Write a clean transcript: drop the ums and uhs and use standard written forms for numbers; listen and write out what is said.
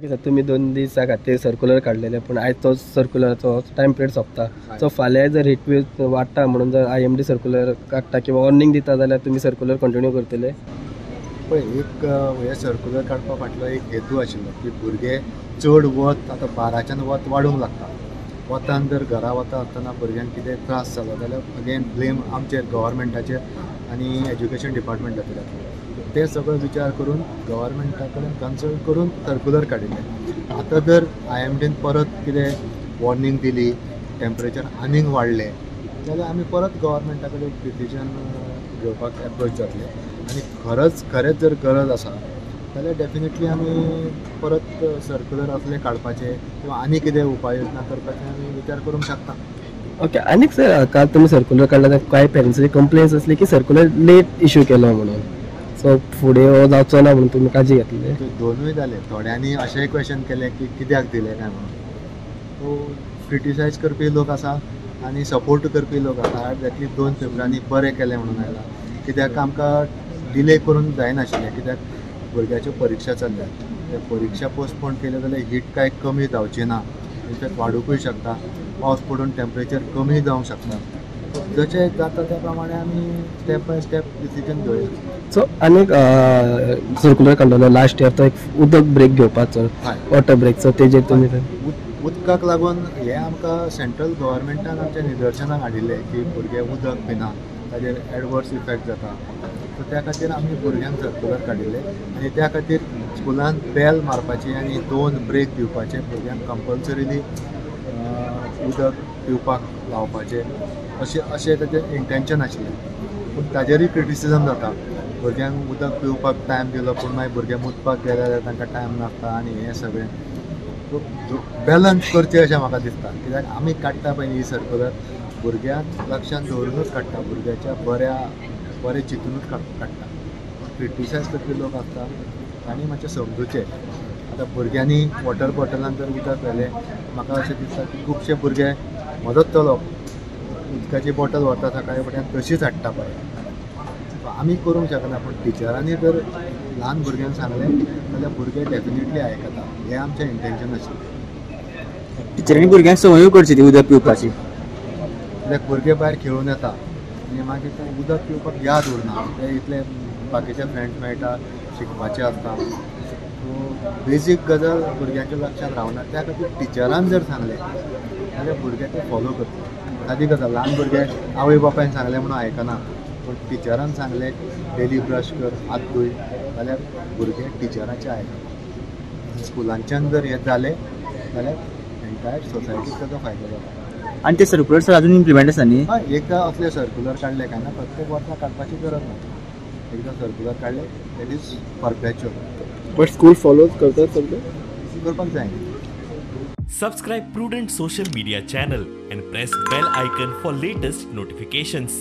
तुमी 2 दिसा खातीर सर्कुलर काडलेले, पूण आयज तो सर्कुलराचो टायम पिरियड सोंपता. सो फाल्यां जर हिट वेव वाडटा म्हणून जर IMD circular काडटा किंवा वॉर्निंग दिता जाल्यार तुमी सर्कुलर कंटिन्यू करतले? पळय, एक हे सर्कुलर काडपा फाटलो एक हेतू आशिल्लो की भुरगे चड वत आतां 12च्यान वत वाडूंक लागता. वतान जर घरा वता आसतना भुरग्यांक कितें त्रास जालो जाल्यार अगेन ब्लेम आमचेर, गव्हर्मेंटाचेर आनी एज्युकेशन डिपार्टमेंटाचेर जातलो. ते सगळो विचार करून गव्हर्मेंटा कडेन कन्सल्ट करून सर्कुलर काडिल्लें. आतां जर IMDन परत कितें वॉर्निंग दिली, टेम्परेचर आनीक वाडलें जाल्यार आमी परत गव्हर्मेंटा कडेन डिसिजन घेवपाक एप्रोच जातले. आनी खरेंच जर गरज आसा जाल्यार डेफिनेटली आमी परत सर्कुलर असले काडपाचे किंवा आनी कितें उपाय योजना करपाचे आमी विचार करूंक शकता. ओके, आनीक सर, काल तुमी सर्कुलर काडला तेन्ना कांय पेरंट्साची कंप्लेन्स आसली की सर्कुलर लेट इशू केलो म्हणून, सो फुडें हो जावचो ना म्हणून तुमी काळजी घेतली? दोनूय जाले. थोड्यांनी अशेंय क्वेश्चन केलें की कित्याक दिलें काय म्हणून. सो क्रिटिसायज करपी लोक आसा आनी सपोर्ट करपी लोक आसा. एटलीस्ट 2 पेपरांनी बरें केलें म्हणून आयलां, कित्याक आमकां डिले करून जायनाशिल्लें, कित्याक भुरग्याच्यो परिक्षा चल्ल्यात. ते परिक्षा पोस्टपोन केल्यो जाल्यार हीट कांय कमी जावची ना, इनफॅक्ट वाडुंकूय शकता. पावस पडून टेम्परेचर कमी जावंक शकता. जशें जाता त्या प्रमाणे आमी स्टेप बाय स्टेप डिसिजन घेवया. सो आनीक सर्कुलर काडलेलो लास्ट इयर, तो एक उदक ब्रेक घेवपाचो, वॉटर ब्रेक, सो तेजेर तुमी उदकाक लागून हें आमकां सेंट्रल गव्हर्मेंटान आमच्या निदर्शनाक हाडिल्लें की भुरगे उदक पिना, ताजेर एडवर्स इफेक्ट जाता. सो त्या खातीर आमी भुरग्यांक सर्कुलर काडिल्लें आनी त्या खातीर स्कुलान बेल मारपाची आनी 2 ब्रेक दिवपाचे, भुरग्यांक कंपल्सरीली उदक पिवपाक लावपाचें, अशें ताचें इंटेंशन आशिल्लें. पूण ताजेरूय क्रिटिसिजम जाता, भुरग्यांक उदक पिवपाक टायम दिलो पूण मागीर भुरगे मुतपाक गेले जाल्यार तांकां टायम नासता आनी हें सगळें. सो बॅलन्स करचें अशें म्हाका दिसता, कित्याक आमी काडटा पळय ही सर्कुलर भुरग्यांक लक्षांत दवरुनूच काडटा, भुरग्याच्या बरें चिंतुनूच काडटा. क्रिटिसायज करपी लोक आसता तांणी मातशें समजूचें. आतां भुरग्यांनी वॉटर बॉटलान जर उदक व्हेलें, म्हाका अशें दिसता की खुबशे भुरगे म्हजोच चलो उदकाची बॉटल व्हरता सकाळी फुडें तशीच हाडटा पळय. आमी करूंक शकना, पूण टिचरांनी जर ल्हान भुरग्यांक सांगलें जाल्यार भुरगे डेफिनेटली आयकता. हें आमचें इंटेंशन आशिल्लें. टिचरांनी भुरग्यांक संवयूय करची ती उदक पिवपाची, कित्याक भुरगे भायर खेळून येता आनी मागीर ते उदक पिवपाक याद उरना, ते इतले बाकीचे फ्रेंड्स मेळटा, शिकपाचें आसता. सो बेजीक गजाल भुरग्यांच्या लक्षांत रावना. त्या खातीर टिचरान जर सांगलें जाल्यार भुरगे ते फॉलो करता. सादी गजाल, ल्हान भुरगे आवय बापायन सांगलें म्हणून आयकना, पूण टिचरान सांगलें डेली ब्रश कर, हात धूय, जाल्यार भुरगे टिचराचें आयकता. स्कुलांच्यान जर हें जालें जाल्यार एंटायर सोसायटीक ताचो फायदो जाता. आनी ते सर्कुलर सर अजून इम्प्लिमेंट आसा न्ही? हय, एकदां असले सर्कुलर काडले काय ना प्रत्येक वर्सा काडपाची गरज ना. एकदां सर्कुलर काडले that is perpetual. But school follow करतात सगळे करपाक जाय. Subscribe Prudent social media channel and press bell icon for latest notifications.